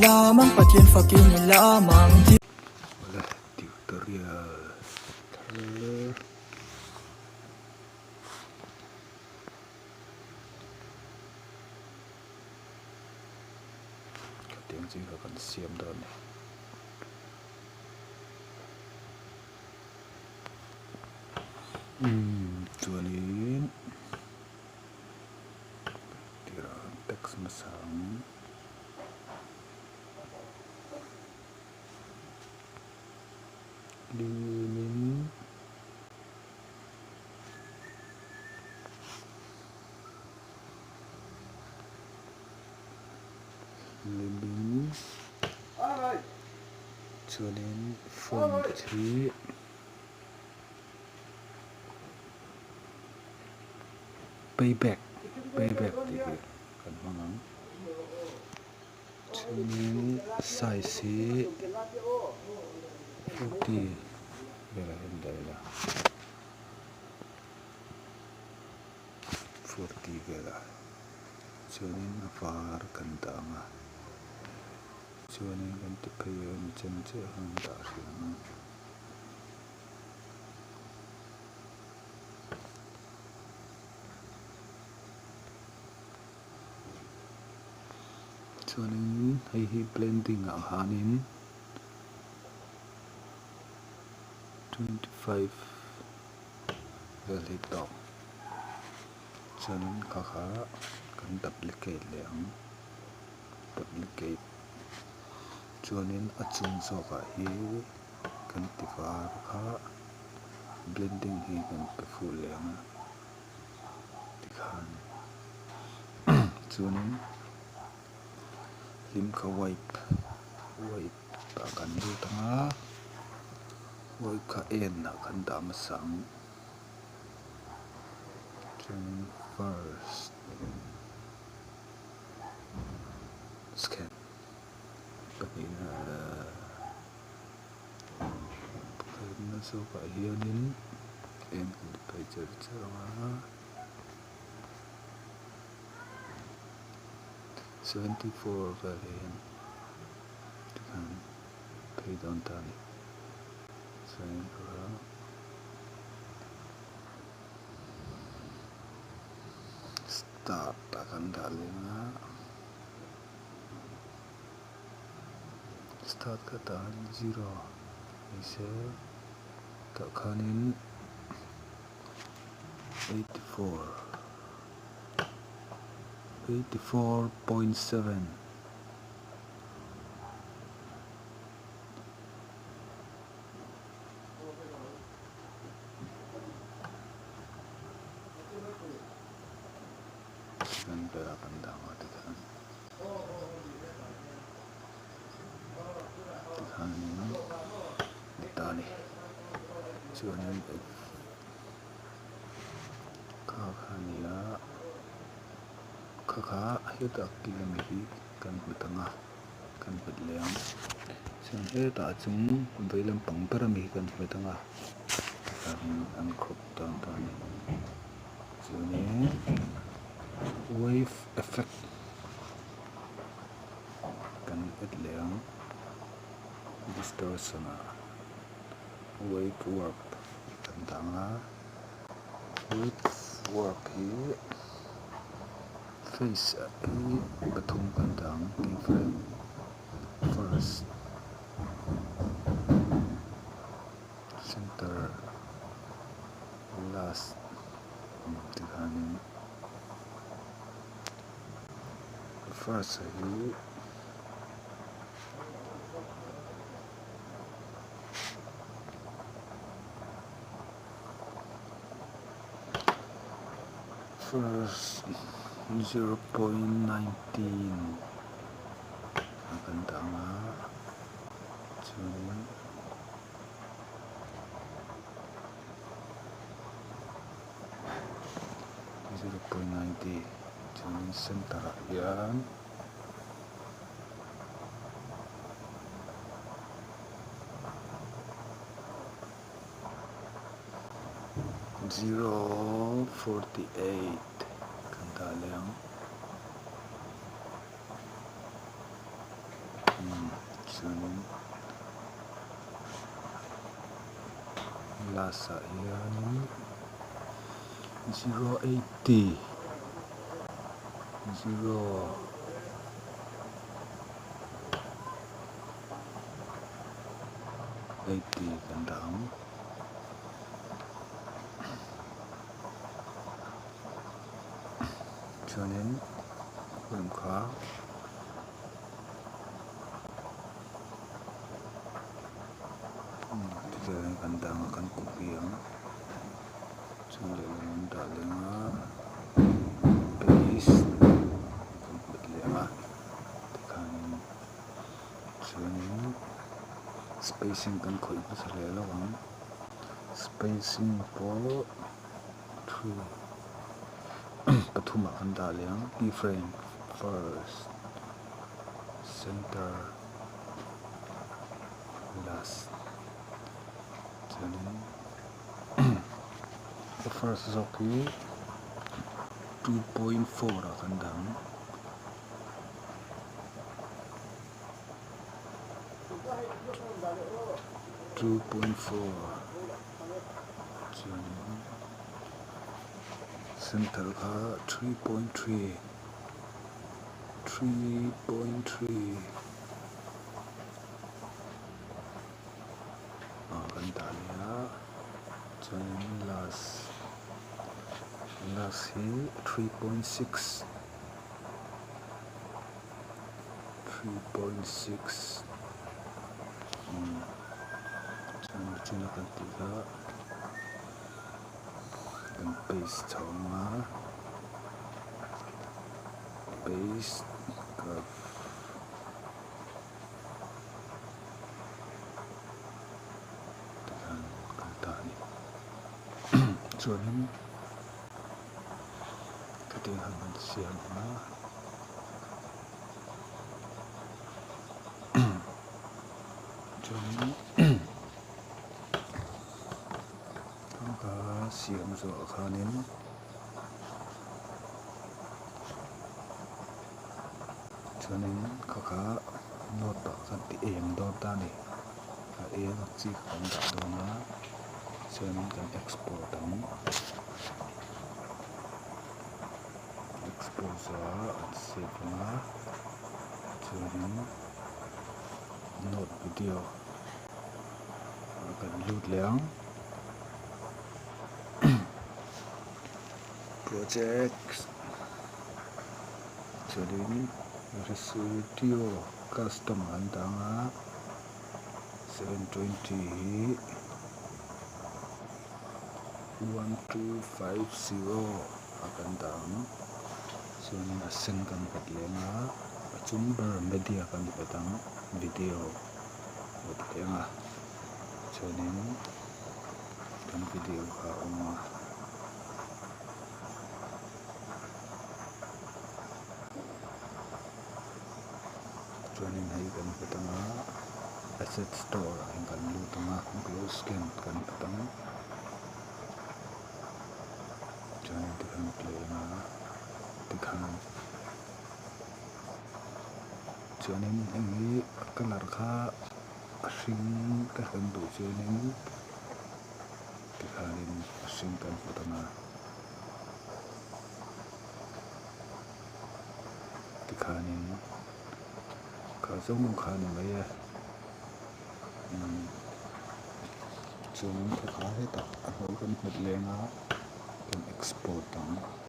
lam ang Pathian fakin i lam ang. Awle tutorial thar. Khatiang chi kha kan siam dawn a ni. Umm chuanin tirah text hmasa ang. Hlimin Hlimin chuanin font hi payback payback tih hi kan hmang ang chuanin size hi 40 velah hian dah ila 40 velah chuanin a var kan dah ang a chuanin kan ti phei a ni chen chiah khan dah hrih ang a. Chuanin hei hi blending ah khanin 25 vel hi tawk chuanin kha kha kan duplicate leh ang duplicate chuanin a chung zawkah hi kan ti var kha blending hi kan pe fuh leh ang a tikhan chuanin hlim kha wipe wipe ah kan lut ang a wipe kha en ah kan dah hmasa ang chuanin first scan pahnihna Pakhatna zawkah hianin eng kan ti phei cher cher ang a 74 vel hian tikhan phei dawn ta a ni chuanin kha start ah kan dah leng a. Start kha tan 0 ni se tah khanin 84 84.7 Kan velah kan dah ang a tikhan. Tikhanin ni ta a ni chuanin kha kha a ni a kha kha hetah kil ami hi kan hmu tang a kan hmet leh ang chuan hetah chung vei lampang ber ami hi kan hmet ang a tikhanin an crop dawn ta a ni chuanin wave effect kan et leh ang distortion ah wave warp kan dah ang a wave warp hi face ah hi pathum kan dah ang keyframe first center last tikhanin. First hi first 0.19 a kan dah ang a chuanin 0.90 chuanin center ah hian 0.48 kan dah leh ang. Umm chuanin last ah hianin zero eighty zero eighty kan dah ang. Chuanin room kha tichuan kan dah ang a kan copy ang chuan lehlam an dah leh ang a paste kan hmet leh ang a tikhanin chuanin spacing kan khawih hmasa leh lo ang spacing pawh 3 pathumah kan dah leh ang key frame first center last chuanin a first zawk hi 2.4 ah kan dah ang. 2.4 chuanin center kha 3.3 3.3 ah kan dah leh a chuanin last last hi 3.6 3.6 umm chuan nichina kan tih kha kan paste chho ang a paste curve tikhan kal ta a ni chuanin. Khatiang han han siam ang a chuanin thangka siam zawh khanin chuanin kha kha note ah khan ti eng dawn ta a ni a eng ang chi kha kan dah dawn a chuanin kan export ang. Expose a an save ang a chuanin note video ah kan lut leh ang projects chuanin resudio custom an dah ang a 720 hi. 1250 a kan dah ang chuanin a sen kan hmet leng a a chung ber media kan hmet ang video hmet leng a chuanin kan video kha a awm a. Chuanin hei kan hmet ang a asset store ah hian kan lut ang a glow scan kan hmet ang chuanin tikhan play ang a tikhan chuanin heng hi a colour kha a hring ka kan duh chuanin tikhanin a hring kan hmet ang a. Tikhanin kha zawng kha a ni mai e umm chuan kha hetah a hnuai kan hmet leng a kan export ang.